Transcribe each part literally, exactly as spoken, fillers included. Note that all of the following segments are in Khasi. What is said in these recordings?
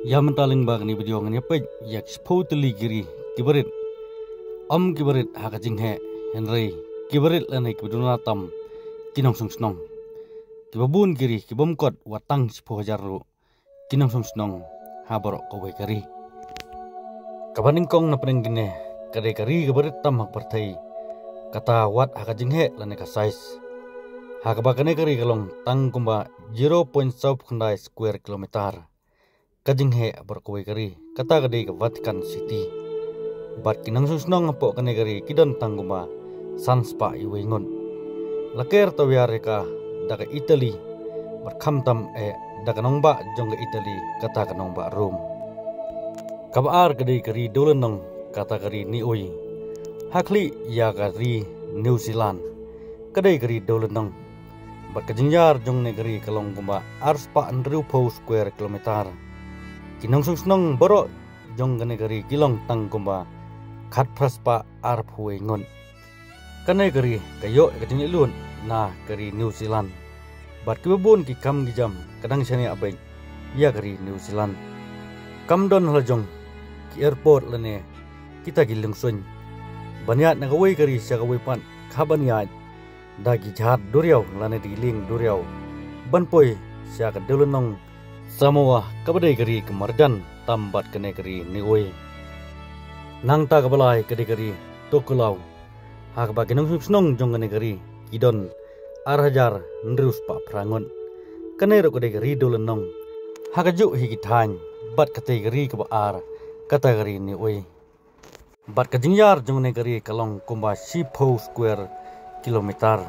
Ïa mynta lyngba kane ka video ngan ïa peit ïa ki shiphew tylli ki ri kiba rit. Ym kiba rit ha ka jingheh, hynrei kiba rit lane kiba duna tam ki nongshong shnong. Kiba bun ki ri ki bym kot wat tang shiphew hajar ruh ki nongshong shnong ha baroh kawei ka ri. Kaba nyngkong na pdeng kine ka dei ka ri kaba rit tam ha ka pyrthei, kata wat ha ka jingheh lane ka size. Ha kaba kane ka ri ka long tang kumba zero point saw phew khyndai square kilometer. Ka jingheh baroh kawei ka ri kata ka dei ka Vatican City. Bad ki nongshong shnong hapoh kane ka ri ki don tang kumba san spah uwei ngut. La ker tawiar ïa ka da ka Italy, bad khamtam eh da ka nongbah jong ka Italy, kata ka nongbah Rome. Kaba ar ka dei ka ri dewlynnong, kata ka ri Niue. Ha khlieh ïa ka ri New Zealand, ka dei ka ri dewlynnong. Bad ka jingïar jong kane ka ri ka long kumba ar spah hynriewphew square kilometer. Ki nongshong shnong baroh jong kane ka ri ki long tang kumba khatphra spah arphew wei ngut. Kane ka ri ka ïoh ïa ka jingleh lut na ka ri New Zealand. Bad kiba bun ki kam ki jam ka dang shaniah beit ïa ka ri New Zealand. Kam don ha la jong ki airport lane kita ki lungsung ban ïaid na kawei ka ri sha kawei pat, kaba ïaid da ki jhad duriaw lane da ki lieng duriaw ban poi sha ka dewlynnong Samoa, kaba dei ka ri ka marjan tam bad kane ka ri Niue. Nangta kaba lai ka dei ka ri Tokelau, ha kaba ki nongshong shnong jong kane ka ri ki don ar hajar hynriew spah phra ngut. Kane ruh ka dei ka ri dewlynnong ha kajuh hi ki thaiñ bad katei ka ri kaba ar, kata ka ri Niue. Bad ka jingïar jong kane ka ri ka long kumba shiphew square kilometer.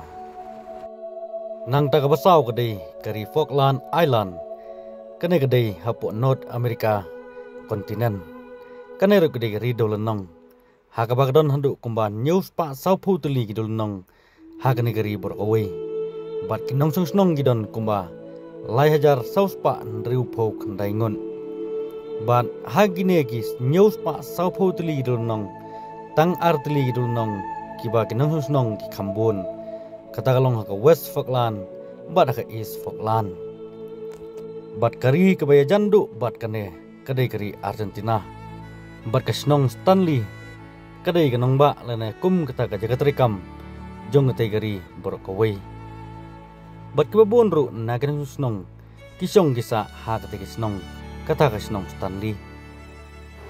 Nangta kaba saw ka dei ka ri Falkland Island. Kane ka dei hapoh North America continent. Kane ruh ka dei ka ri dewlynnong, ha kaba ka don haduh kumba hynñiew spah sawphew tylli ki dewlynnong ha kane ka ri baroh kawei. Bad ki nongshong shnong ki don kumba lai hajar saw spah hynriewphew khyndai ngut. Bad ha kine ki hynñiew spah sawphew tylli ki dewlynnong, tang ar tylli ki dewlynnong kiba ki nongshong shnong ki kham bun. Kata ka long ha ka West Falkland bad ha ka East Falkland. Bad ka ri kaba ïajan duh bad kane ka dei ka ri Argentina. Bad ka shnong Stanley ka dei ka nongbah lane kum kata ka jaka treikam jong katei ka ri baroh kawei. Bad kiba bun ruh na ki nongshong shnong ki shong ki sah ha katei ka shnong, kata ka shnong Stanley.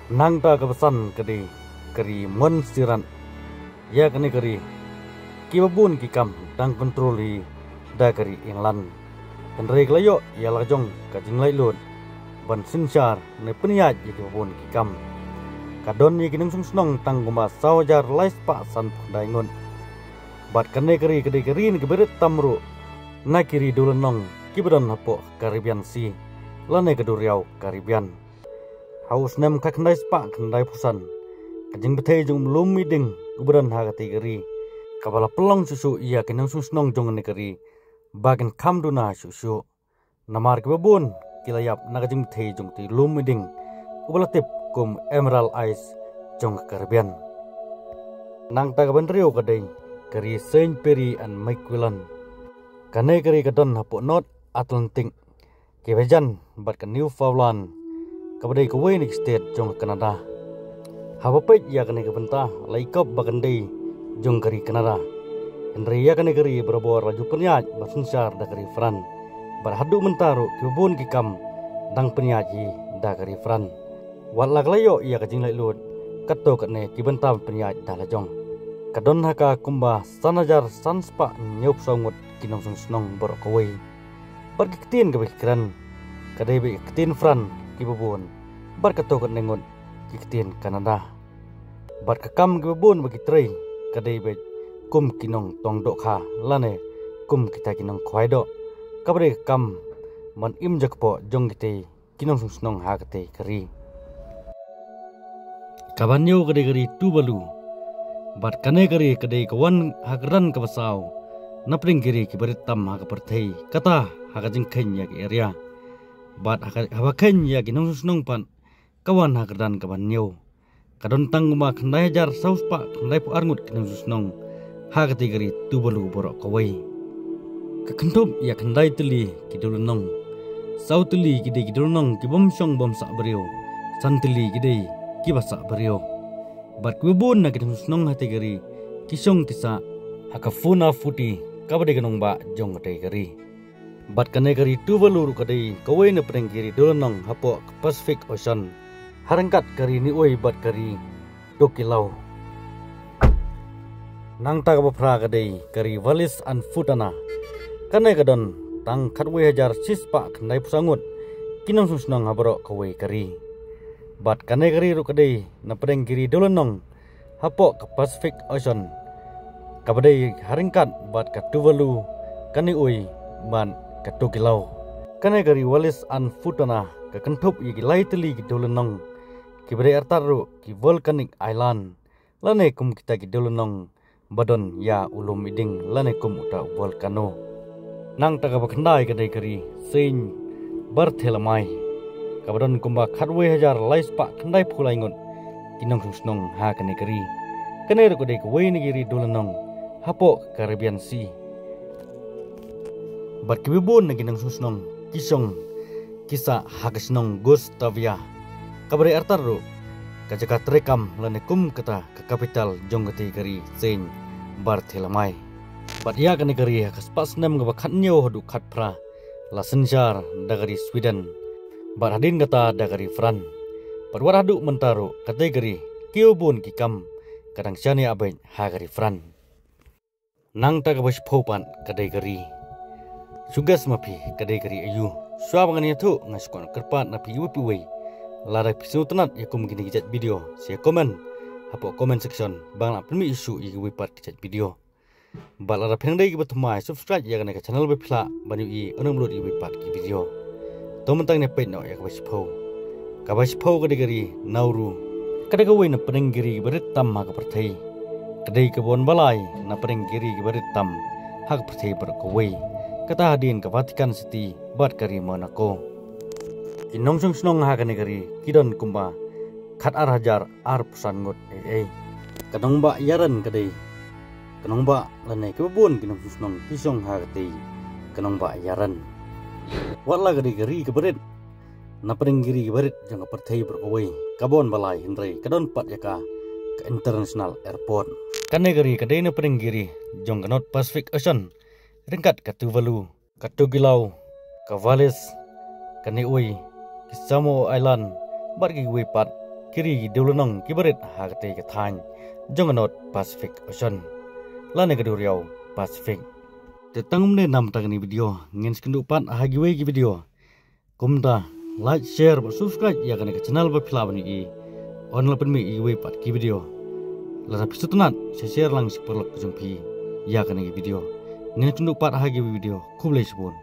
Nangta kaba san ka dei ka ri Montserrat. Ïa kane ka ri kiba bun ki kam dang control hi da ka ri England. Hynrei ka la ïoh ïa la jong ka jinglaitluid ban synshar ne pynïaid ïa kiba bun ki kam. Ka don ïa ki nongshong shnong tang kumba saw hajar lai spah sanphew khyndai ngut. Bad kane ka ri ka dei ka ri ne kaba rit tam ruh na ki ri dewlynnong kiba don hapoh Caribbean Sea lane ka duriaw Caribbean. Ha u snem khatkhyndai spah khyndaiphew san, ka jingbthei jong u Lum Ïading uba don ha katei ka ri, kaba la pynlong shuh shuh ïa ki nongshong shnong jong kane ka ri ba kin kham duna shuh shuh. Namar kiba bun ki la ïap na ka jingbthei jong utei u Lum Ïading uba la tip kum Emerald Isle jong ka Caribbean. Nangta kaba hynriew ka dei ka ri Saint Pierre and Miquelon. Kane ka ri ka don hapoh North Atlantic, kiba jan bad ka Newfoundland, kaba dei kawei na ki state jong ka Canada. Haba peit ïa kane ka bynta la ikop ba kan dei jong ka ri Canada. Hynrei ïa kane ka ri barabor la ju pynïaid ban synshar da ka ri France. Bad haduh mynta ruh kiba bun ki kam dang pynïaid hi da ka ri France. Wat la ka la ïoh ïa ka jinglaitluid, katto katne ki bynta ban pynïaid da la jong. Ka don ha ka kumba san hajar san spah hynñiewphew saw ngut ki nongshong shnong baroh kawei. Bad ki ktien kiba ki kren ka dei beit ki ktien France kiba bun, bad katto katne ngut ki ktien Canada. Bad ka kam kiba bun ba ki trei ka dei beit kum ki nongtong dohkha lane kum kita ki nongkhwai doh, kaba dei ka kam ban im jakpoh jong kitei ki nongshong shnong ha katei ka ri. Kaba hynñiew ka dei ka ri Tuvalu. Bad kane ka ri ka dei ka wan ha ka kyrdan kaba saw na pdeng ki ri kiba rit tam ha ka pyrthei, kata ha ka jingkheiñ ïa ka area. Bad ha ka, haba kheiñ ïa ki nongshong shnong pat, ka wan ha ka kyrdan kaba hynñiew. Ka don tang kumba khyndai hajar saw spah khyndaiphew ar ngut ki nongshong shnong ha katei ka ri Tuvalu baroh kawei. Ka kynthup ïa khyndai tylli ki dewlynnong. Saw tylli ki dei ki dewlynnong ki bym shong bym sah briew. San tylli ki dei kiba sah briew. Bad kiba bun na ki nongshong shnong ha katei ka ri ki shong ki sah ha ka Funafuti, kaba dei ka nongbah jong katei ka ri. Bad kane ka ri Tuvalu ruh ka dei kawei na pdeng ki ri dewlynnong hapoh ka Pacific Ocean, ha ryngkat ka ri Niue bad ka ri Tokelau. Nangta kaba phra ka dei ka ri Wallis and Futuna. Kane ka don tang khatwei hajar shispah khyndaiphew saw ngut ki nongshong shnong ha baroh kawei ka ri. Bad kane ka ri ruh ka dei na pdeng ki ri dewlynnong hapoh ka Pacific Ocean, kaba dei ha ryngkat bad ka Tuvalu, ka Niue bad ka Tokelau. Kane ka ri Wallis and Futuna ka kynthup ïa ki lai tylli ki dewlynnong, kiba dei artat ruh ki volcanic island, lane kum kita ki dewlynnong ba don ïa u lum iding lane kum uta u volcano. Nangta kaba khyndai ka dei ka ri Saint Barthélemy, kaba don kumba khatwei hajar lai spah khyndaiphew lai ngut ki nongshong shnong ha kane ka ri. Kane ruh ka dei kawei na ki ri dewlynnong hapoh ka Caribbean Sea. Bad kiba bun na ki nongshong shnong ki shong ki sah ha ka shnong Gustavia, kaba dei artat ruh ka jaka treikam lane kum kata ka capital jong katei ka ri Saint Barthélemy. Bad ïa kane ka ri ha ka spah snem kaba khathynñiew haduh khatphra la synshar da ka ri Sweden, bad hadien kata da ka ri France. Bad wat haduh mynta ruh katei ka ri kiba bun ki kam ka dang shaniah beit ha ka ri France. Nangta kaba shiphew pat ka dei ka ri, shu guess ma phi ka dei ka ri aïu? Shuwa ba ngan ïathuh, nga sngewkyrpad na phi iwei pa iwei, lada phi sngewtynnat ïa kum kine ki jait video, sa comment hapoh comment section ba ngan lah pynmih shuh ïa kiwei pat ki jait video. Bad lada phi dang dei kiba thymmai, subscribe ïa kane ka channel ba phi lah ban ïohi ban ym lut ïa kiwei pat ki video. To mynta ngin peit noh ïa kaba shiphew. Kaba shiphew ka dei ka ri Nauru. Ka dei kawei na pdeng ki ri kiba rit tam ha ka pyrthei. Ka dei kaba wan ba lai na pdeng ki ri kiba rit tam ha ka pyrthei baroh kawei, kata hadien ka Vatican City bad ka ri Monaco. Ki nongshong shnong ha kane ka ri ki don kumba khatar hajar arphew san ngut. Ei ei. Ka nongbah Yaren ka dei ka nongbah lane kaba bun ki nongshong shnong ki shong ha katei ka nongbah Yaren. Wat la ka dei ka ri kaba rit na pdeng ki ri kiba rit jong ka pyrthei baroh kawei kaba wan ba lai, hynrei ka don pat ïa ka ka international airport. Kane ka ri ka dei na pdeng ki ri jong ka North Pacific Ocean, ryngkat ka Tuvalu, ka Tokelau, ka Wallis, ka Niue, ki Samoa Island bad kiwei pat ki ri ki dewlynnong kiba rit ha katei ka thaiñ jong ka North Pacific Ocean, lane ka duriaw Pacific. Te tang kumne namar kane ka video, ngin sa ïakynduh pat ha kiwei ki video. Kumta, like, share bad subscribe ïa kane ka channel ba phi lah ban ïohi ban lah pynmih ïa kiwei pat ki video. Lada phi sngewtynnat, sa share lang sha ki paralok jong phi ïa kane ka video. Ngin ïakynduh pat ha kiwei ki video. Khublei shibun.